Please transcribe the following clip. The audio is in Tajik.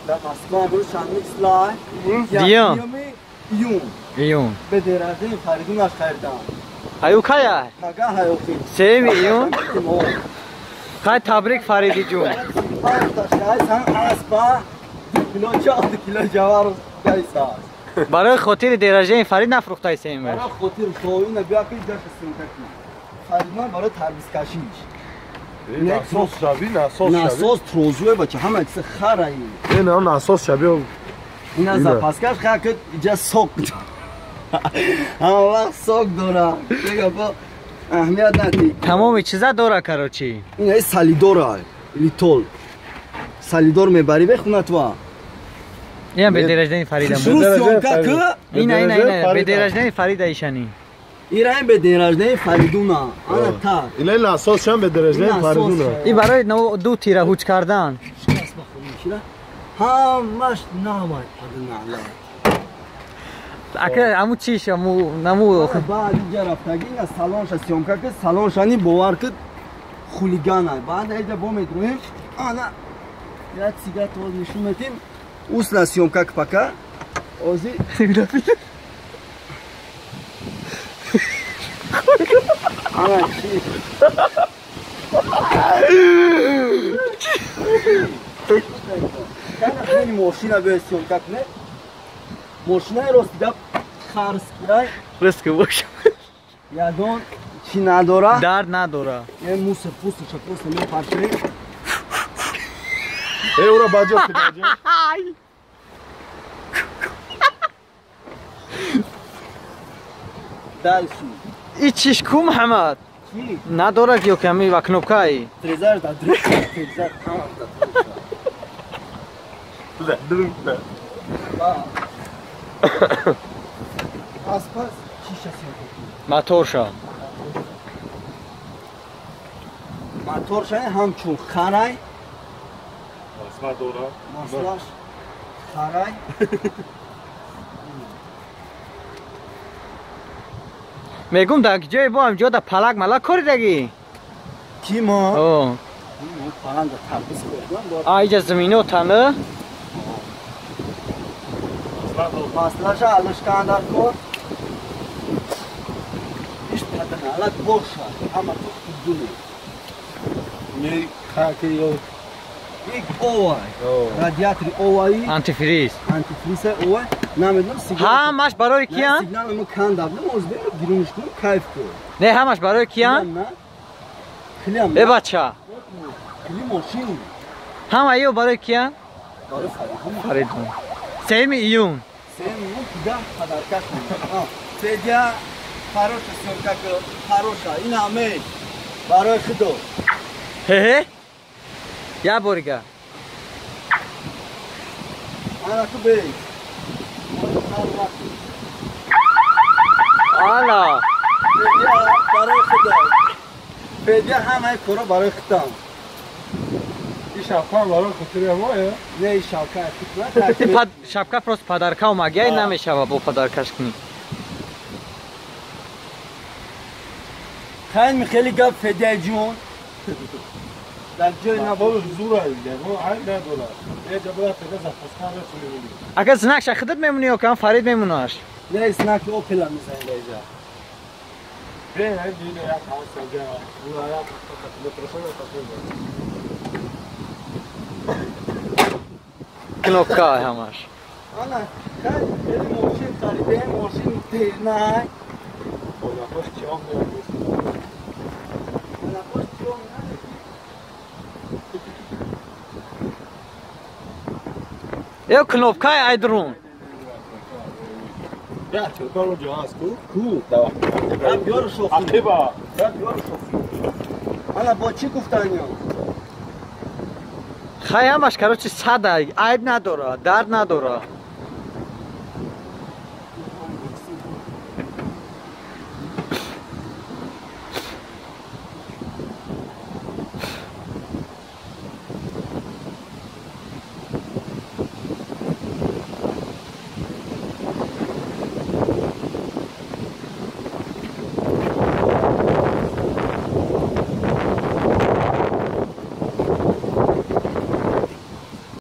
Да Москва имрӯз чандуми числай? Диюм. Июн. Июн. Бе день рождения Фаридунаш харидам. Аю кая? Пага ҳаёқи. 3 июн? Хай табрик Фариди ҷун. Барои хотири день рождения Фарид нафрӯхтай сеюмаш. Барои хотири шоина бия ки ҷаша съёмка кунам. Фаридман барои тарбизкашиш. Насос шаби, насос шаби. Насос трозуе бача, ҳама чиз хараи. Не, насос шаби. Ина запаскаш ха ки иҷа сок. Ҳама вақт сок дора. Бега бо аҳамият надӣ. Тамоми чиза дора, короче. Ина солидора, литол. Солидор мебарӣ бехунатва. Ина бе день рождения Фарида. Ина ина ина бе день рождения Фарида ишани. Ираем бе день рождения Фаридуна. Ана так. Ина насос шам бе день рождения Фаридуна. И барои ду тира ҳуч кардан. Ҳамаш намай падна. Ака аму чиш аму наму баъд иҷа рафтаги ина салонша съёмка ки салоншани бовар ки хулигана. Баъд иҷа бо медроем. Ана як сигарет боз нишон метим. Усна съёмка ки пока. Ози ана чи хеле мошина биё съёмка куне. Мошинаи рости гап харскирай. Риск бош. Ягон чи надора. Дард надора. Е мусор пусуша просто мепарчем. Э ура баҷо ки баҷо. Дальше. И чиш ку Муҳаммад? Чи? Надора ё ками ва кнопкаи? Трезар да трезар ҳама да. Да. Аз пас чиша съёмка кунем? Моторша. Моторша ҳамчун харай. Масла дора. Маслаш харай. Мегум дар ҷое бо ҳам ҷода палак малак коридагӣ? Ки мо? О. Мо паранда тарбиз кардам. А иҷа замино тана? Маслаша алишкандар кор. Иш падана алак боша. Ҳама ту худуне. Ми хаки ё ик овай. Радиатори овай. Антифриз. Антифриз овай. Намедонам сигнал. Ҳамаш барои киян? Сигнал мо канда будам, оз бем гируниш кунам кайф кун. Не, ҳамаш барои киян? Клям. Э бача. Кли мошин. Ҳама ё барои киян? Барои Фаридун. Фаридун. 3 июн. 3 июн куда подаркаш мекунам. Федя хороша съёмка хороша. Ин ҳаме барои худо. Хе-хе. Я борига. Ана ту бей. Ана. Федя барои худо. Федя ҳамаи кора барои худам. И шапка барои хотири мо, э? Не, и шапка фикр. Шапка просто подарка омагай намешава бо подаркаш кунӣ. Хайми хеле гап Федя ҷон. Дар ҷои набол зура ягон айб надорад. Е ҷабра Федя запаска метунӣ. Агар знакша худат мемонӣ ё кам Фарид мемонаш? Не, знаки Опела мезанем даиҷа. Бе, ай дине як ҳавса ҷа. Ура як метрошона такой. Кнопка ҳамаш. Ана, хеле мошин харидем, мошин тернай. Онаҳош чиём меояд. Онаҳош чиём Ё кнопкаи айдрун. Я чӯкаро ҷо ҳаст ку? Ку? Давай. Раб биёр шофӣ. Ақиба. Раб биёр шофӣ. Ана бо чӣ гуфтанё? Хай ҳамаш короче сада, айб надора, дард надора.